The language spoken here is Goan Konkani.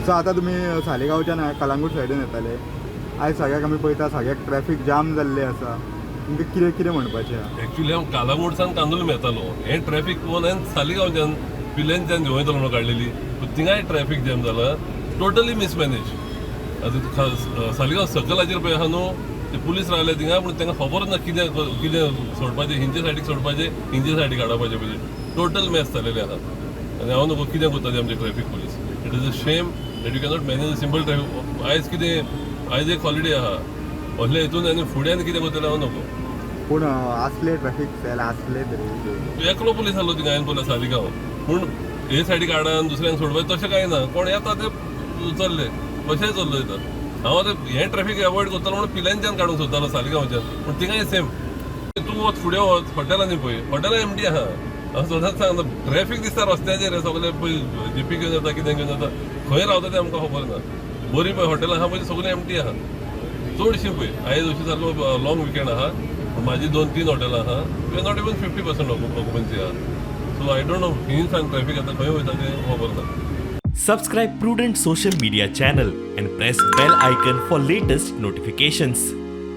सो आतां तुमी सालिगांवच्यान कलांगूट सायडीन येताले. आयज सगळ्याक आमी पळयता, सगळ्याक ट्रॅफिक जाम जाल्लें आसा. तुमकां कितें कितें म्हणपाचें आहा? एक्चुली हांव कालांगूटसान कांदोळीम येतालो. हें ट्रॅफिक पळोवन हांवें सालिगांवच्यान पिलेनच्यान घेवन म्हणून काडलेली, पूण थिंगाय ट्रॅफिक जॅम जाला. टोटली मिसमॅनेज. आतां सालिगांव सर्कलाचेर पळय आहा न्हू, ते पुलीस रावले थिंगा, पूण तांकां खबरच ना कितें कितें सोडपाचें, हिंचे सायडीक सोडपाचें, हिंचे सायडीक हाडपाचें. पळय, टोटल मॅस जालेलें आहा आनी हांव नको कितें करता ते आमचे traffic police. It is a shame that you cannot manage a simple traffic. आयज कितें, आयज एक हॉलिडे आहा, असले हितून आनी फुड्यान कितें करतलें हांव नको. पूण आसले ट्रॅफिक सेल आसले तरी? एकलो पुलीस आसलो थिंगा हांवें पळयला सालिगांव. पूण हे सायडीक हाडान दुसऱ्यांक सोडपाचें तशें कांय ना. कोण येता ते चल्ले, कशेंय चल्लो येता. हांव आतां हें ट्रॅफिक एवॉयड करतलो म्हणून पिलेनच्यान काडूंक सोदतालो सालिगांवच्यान, पूण थिंगाय सेम. तूं वच, फुडें वच, हॉटेलांनी पळय, हॉटेलां एमटी आहा. हांव सदांच सांगता, ट्रॅफिक दिसता रस्त्याचेर. हे सगळे पळय जिपी घेवन येता, कितें घेवन येता, खंय रावता तें आमकां खबर ना. बरी पळय हॉटेलां आहा पळय, सगळीं एमटी आहा चडशीं. पळय, आयज अशी सारको लॉंग विकेंड आहा, पूण म्हाजी दोन तीन हॉटेलां आहा, we not even 50% occupancy आहा. सो I don't know, ही सांग, ट्रॅफिक आतां खंय वयता तें खबर ना. Subscribe Prudent Social Media channel and press bell icon for latest notifications.